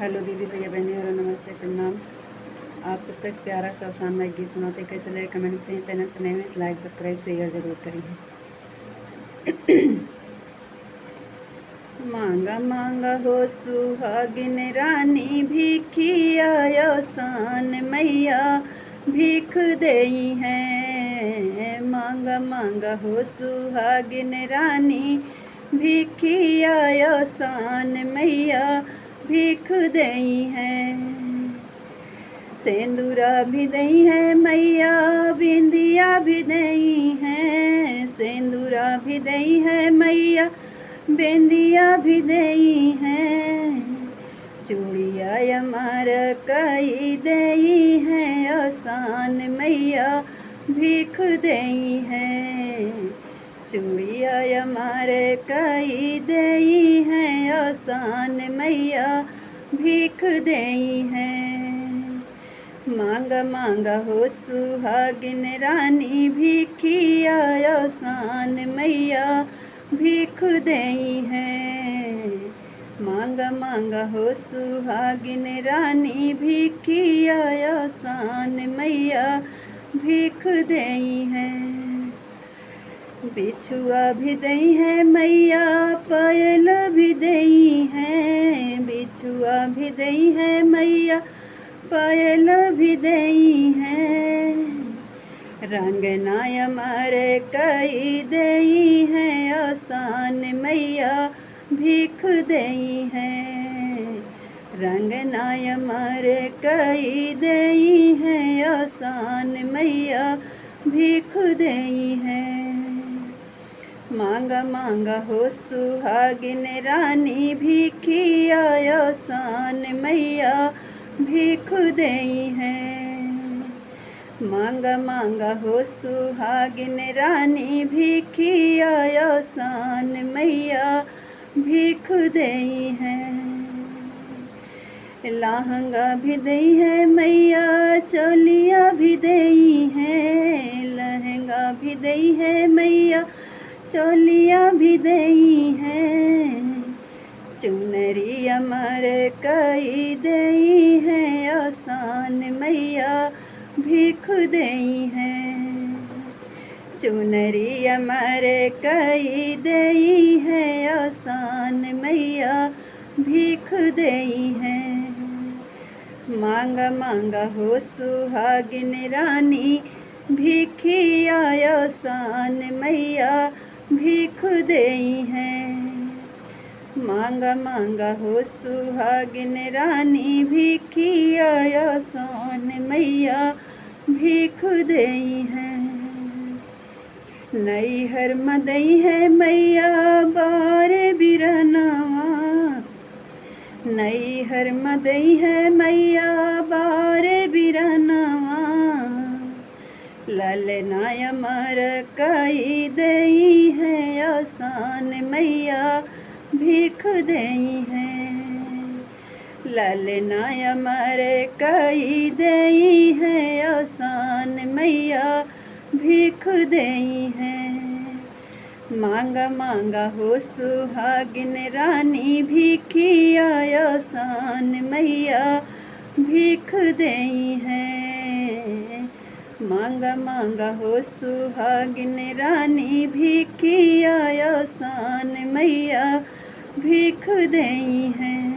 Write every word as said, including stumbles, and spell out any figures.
हेलो दीदी, भैया, बहनी, हेलो, नमस्ते, प्रणाम। आप सबका एक प्यारा सा अवसान मा एक गीत सुनाते, कैसे लगे comment में बताइए। Channel पर नए हैं तो like, subscribe, share जरूर करें। मांगा मांगा हो सुहागिन रानी भिखिया, अवसान मैया भीख देई है। मांगा मांगा हो सुहागिन रानी भिखिया, अवसान मैया भीख देई है। सेंदुरा भी देई है मैया, बिंदिया भी देई है। सेंदुरा भी देई है मैया, बिंदिया भी देई है। चूड़िया अमर कई देई है, अवसान मैया भीख देई है। चूड़िया अमर कई देई है, अवसान मैया भीख देई है। मांगा मांगा हो सुहागिन रानी भिखिया, अवसान मैया भीख देई है। मांगा मांगा हो सुहागिन रानी भिखिया, अवसान मैया भीख देई है। बिछुआ भी देई है मैया, पायल भी देई है। बिछुआ भी देई है मैया, पायल भी देई है। रंगना अमर कई देई है, अवसान मैया भीख देई है। रंगना अमर कई देई है, अवसान मैया भीख देई है। मांगा मांगा हो सुहागिन रानी भिखिया, अवसान मैया भीख देई है। मांगा मांगा हो सुहागिन रानी भिखिया, अवसान मैया भीख देई है। लहंगा भी देई है मैया, चोलिया भी देई है। लहंगा भी देई है मैया, चोलिया भी देई है। चुनरी अमर कई देई है, अवसान मैया भीख देई है। चुनरी अमर कई है, अवसान मैया भीख देई है। मांगा मांगा हो सुहागिन रानी भिखिया, अवसान मैया भीख देई है। मांगा मांगा हो सुहागिन रानी भिखिया, अवसान मैया भीख देई है। नैहर मा देई है मैया बारे बिरनवा। नैहर मा देई है मैया बारे बिरनवा। ललना अमर कई देई है, अवसान मैया भीख देई है। ललना अमर कई देई है, अवसान मैया भीख देई है। मांगा मांगा हो सुहागिन रानी भिखिया, अवसान मैया भीख देई है। मांगा मांगा हो सुहागिन रानी भिखिया, अवसान मैया भीख देई है।